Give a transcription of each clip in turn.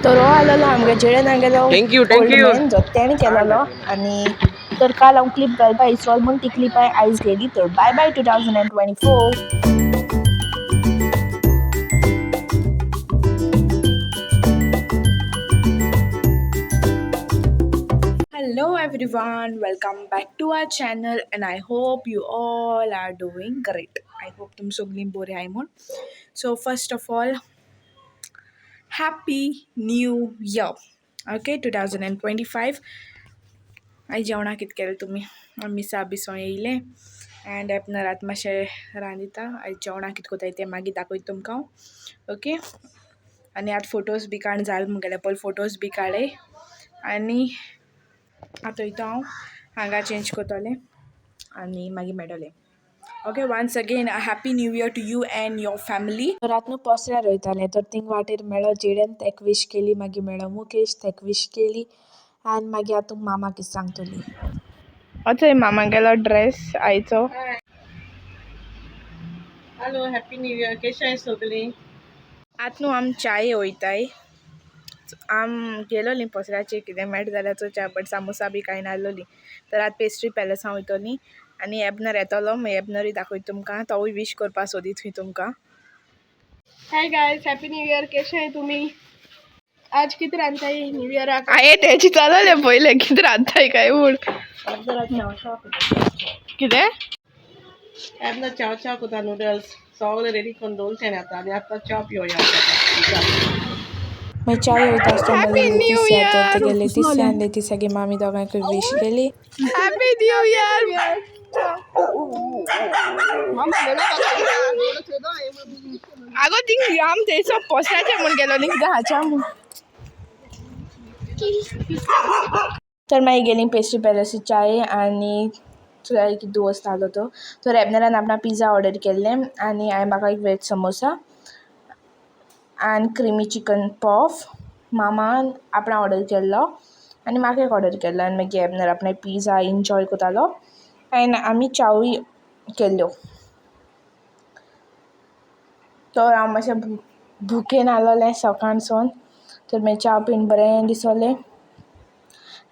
तर हो आसलेलो आमगे जेडन आमगेलो Thank you, thank old you. Man जो तेणें केलेलो. आनी तर काल हांव क्लिप घालपा इसवल म्हूण ती क्लिप हांवें आयज घेयली. तर बाय बाय 2024. Hello everyone, welcome back to our channel and I hope you all are doing great. I hope तुम सगळीं बरी आहाय म्हूण. So first of all, happy new year. Okay, 2025. आयज जेवणाक कितें केलें तुमी? मिसा बिसो येयलें अँड एपनर आतां मातशें रांदिता. आयज जेवणाक कितें कोताय तें मागीर दाखयता तुमकां हांव. ओके, आनी आतां फोटोज बी काडून जाले मुगेले, पयलीं फोटोज बी काडले आनी आतां वयता हांव हांगा चेंज करतलें आनी मागीर मेळटलें. Okay, once again a happy new year to you and your family. रात न्हू पोसऱ्यार वयतालें तर थिंग वाटेर मेळ्ळो जेडन, तेक विश केली. मागीर मेळ्ळो मुकेश, तेक विश केली. आनी मागीर आतां तुमकां मामा कितें सांगतली. अचय मामा गेलो ड्रेस आयचो. Hello, happy new year. केशे आहाय सोगलीं? आतां न्हू आम चाये वयताय. आम गेलोलीं पोसऱ्याचेर कितें मेळटा जाल्यार चोवच्या, बट सामोसा बी कांय नासलोलीं. तर आतां पेस्ट्री पॅलसां वयतोलीं आनी एबनर येतलो, मागीर एबनरूय दाखयता तुमकां. तोवूय विश करपा सोदीत थंय तुमकां. Hi guys, happy new year. केशे आहाय तुमी? आज कितें रांदताय न्यू इयराक? हांवें तेची चललें पयलें कितें रांदताय काय म्हूण. कितें? एबनर चाव चाव कोता, नुडल्स सगळें रेडी करून दवरलें आतां आनी आतां च्या पिवया. मागीर च्याय वयता आसतना मेळ्ळें लेतिसिया, तर तेगे लेतिसिया आनी लेतिसियागे मामी दोगांयकूय विश केली. Happy new year. आगो थिंग आम थंयसर पोसऱ्याचें म्हूण गेलो न्ही, कितें हाच्या म्हूण. तर मागीर गेलीं पेस्ट्री पॅलसी च्याये आनी थंय कितें वस्त तो. तर एबनरान आपणा पिझ्झा ऑर्डर केल्लें आनी हांवें म्हाका एक veg samosa and creamy chicken puff. मामान आपणा ऑर्डर केल्लो आनी म्हाका एक ऑर्डर केल्लो. आनी मागीर एबनर आपणें पिझ्झा एन्जॉय करतालो आनी आमी च्यावूय केल्ल्यो. तर हांव मातशें भुकेन आसलोलें सकाळसून, तर मागीर च्या पिवन बरें दिसोलें.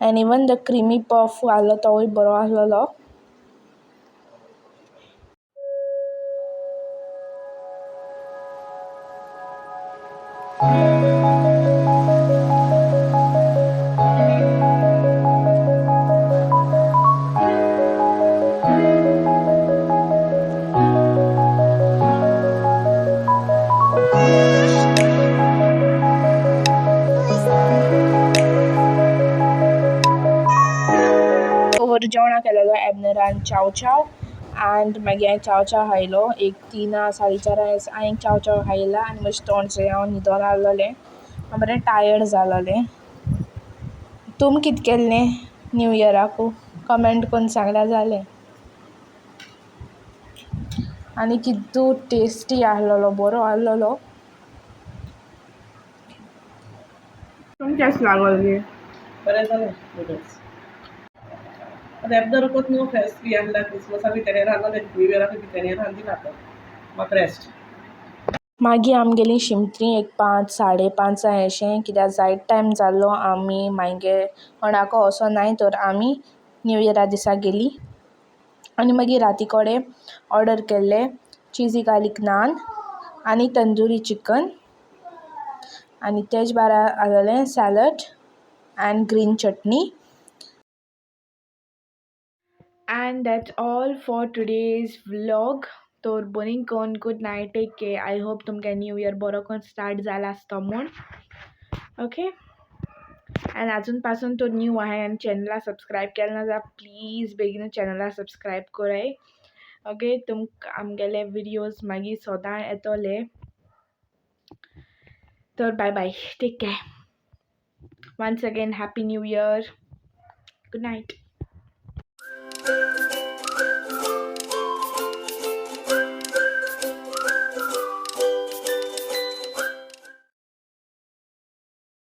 And even the creamy puff आहलो तोवूय बरो आहलोलो. ओवर जेवणाक केलेलो एबनरान चाव चाव आनी मागीर हांवें चाव चाव खायलो. एक तिनां साडे चारां हांवें चाव चाव खायला आनी मातशें तोंड चोय हांव न्हिदोन आहलोलें. हांव बरें टायर्ड जालोलें. तुमी कितें केल्लें न्यू इयराकू? कमेंट करून सांगल्यार जालें. आनी कितू टेस्टी आहलोलो, बरो आहलोलो. तुमकां केस लागोल गे? बरें जालें नुडल्स. आतां एबनर कोत न्हू फेस्त बी आहला, क्रिसमसा बी तेणें रांदलें, न्यू इयराक बी तेणें रांदिना, आतां म्हाका रेस्ट. मागीर आमी गेलीं शिमतरी एक 5 साडे पांचां अशें, कित्याक जायत टायम जाल्लो आमी मागीर कोणाको वचो नाय. तर आमी न्यू इयरा दिसा गेलीं आनी मागीर राती कडेन ऑर्डर केल्लें चिजी गार्लीक नान आनी तंदुरी चिकन आनी तेज बारा आहलोलें salad and green chutney. And that's all for today's vlog. तर बरी कोन good night, take care. I hope तुमगे न्यू इयर बरो कोन स्टार्ट जाला आसतो म्हूण. ओके, आनी अजून पासून तो न्यू आहाय आनी चॅनला सबस्क्रायब केलें ना जाल्यार प्लीज बेगीन चॅनला सबस्क्रायब कराय. ओके, तुमकां आमगेले विडियोज मागीर सदां येतले. तर bye bye, take care, once again happy new year, good night.